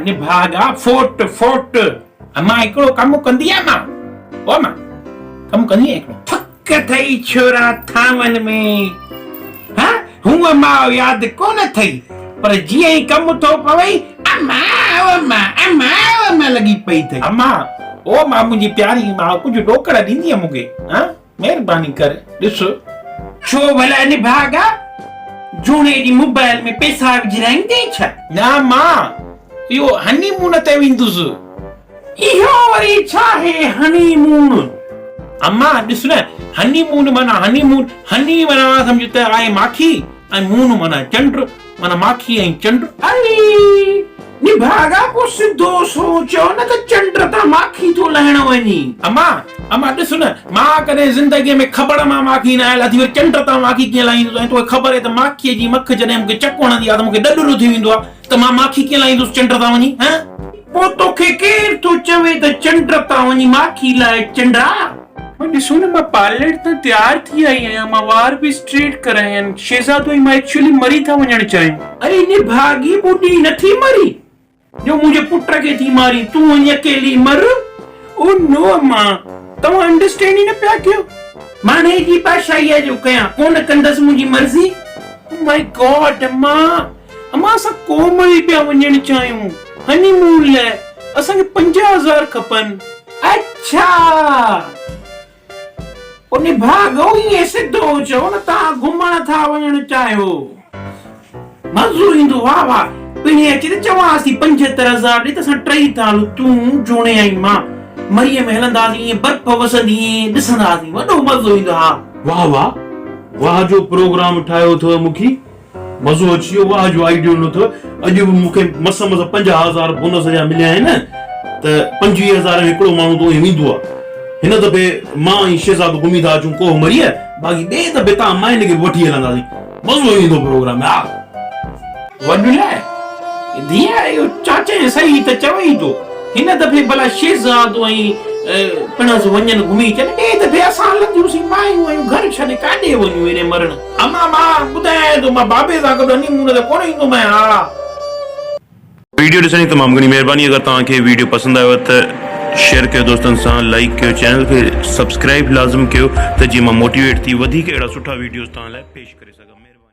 نڀاڳا ڦوٽ ڦوٽ. امان هڪڙو ڪم ڪندي آ مان. او امان ڪم ڪندي آ هڪڙو. ٿڪ اٿئي ڇورا ٿانون ۾. ها هونء ماء ياد ڪونه اٿئي پر جيئن ئي ڪم ٿو پوئي اما او اما اما او اما لڳي پئي اٿئي. اما او اما منهنجي پياري ماء ڪجهه ڏوڪڙ ڏيندينء مون کي ها مهرباني ڪر ڏس. ڇو ڀلا نڀاڳا جوڻي جي موبائل ۾ پئسا وجهرائيندين ڇا؟ نه اما اهو هني مون تي ويندس. اهو وري ڇا آهي هني مون؟ اما ڏس نه هني مون معنيٰ هني مون هني معنيٰ سمجهه ته آهي ماکي ۽ مون معنيٰ چنڊ معنيٰ ماکي ۽ چنڊ. اري نڀاڳا پوء سڌو سنئون چئو نه ته چنڊ تان ماکي ٿو لهڻ وڃين. اما اما ڏس نه مان ڪڏهن زندگيء ۾ کٻڙ مان ماکي ناهي لاٿي وري چنڊ تان ماکي ڪيئن لاهيندس ۽ توکي خبر آهي ته ماکيء جي مک جڏهن مون کي چڪ هڻندي آهي ته مون کي ڏڏرو ٿي ويندو آهي ته مان ماکي ڪيئن لاهيندس چنڊ تان وڃي هان؟ پوء توکي ڪير ٿو چوي ته چنڊ تان وڃي ماکي لاهه چنڊا؟ مان ڏسو نه مان پارلر تان تيار ٿي آئي آهيان مان وار به اسٽريٽ ڪرايا آهن شهزادو ۽ مان ايڪچوئلي مري ٿا وڃڻ چاهيون. اري نڀاڳي ٻڍي نٿي مري جو منهنجي پٽ کي ٿي مارين تون وڃي اڪيلي مر. او نو امان توهان انڊرسٽينڊ ئي نه پيا ڪيو. ماڻهي جي بادشاهي جو ڪيان ڪونه ڪندس منهنجي مرضي. او مائي گاڊ امان امان اسان ڪومل پيا وڃڻ چاهيون هني مون لاء اسان کي 50,000 کپن. اڇا پوء نڀاڳو ائين سڌو چئو نه توهان گهمڻ ٿا وڃڻ چاهيو. مزو ايندو واهه واهه پڻهين اچي ته چوانس ٿي 75,000 ڏي ته اسان ٽئي ٿا هلون تون جوڻي ۽ مان مريء ۾ هلنداسين ائين برف وسندي ائين ڏسنداسين وڏو مزو ايندو ها. واهه واهه واهه جو پروگرام ٺاهيو اٿو مونکي. مزو اچي ويو واهه جو آئيڊيو ڏنو اٿو اڄ به مون کي مس مس 50,000 بونس جا مليا آهن ته 25,000 ۾ هڪڙو ماڻهو ته ويندو آهي هن دفعي مان ۽ شهزادو گهمي ٿا اچون ڪوهه مريء باقي ٻئي دفعي تان ماين کي به وٺي هلنداسين مزو ايندو پروگرام ۾ ها. وڏ لاء ڌيء اهو چاچهين صحيح ته چوي ٿو هن دفعي ڀلا شهزادو ۽ پڻس وڃن گهمي اچن ٻئي دفعي اسان هلنديونسين مايون آهيون گهر ڇڏي ڪاڏي وڃون ايڏي مرڻ. اما مان ٻڌايانء ٿو مان بابي سان گڏ هني مون تي ڪونه ايندومانء ها. ويڊيو ڏسڻ جي تمام گهڻي مهرباني اگر توهان کي ويڊيو پسند آيو ته شيئر ڪيو دوستن سان لائيڪ ڪيو چينل کي سبسڪرائيب لازم ڪيو ته جيئن مان موٽيويٽ ٿي وڌيڪ اهڙا سٺا ويڊيوز توهان لاء پيش ڪري سگهان مهرباني.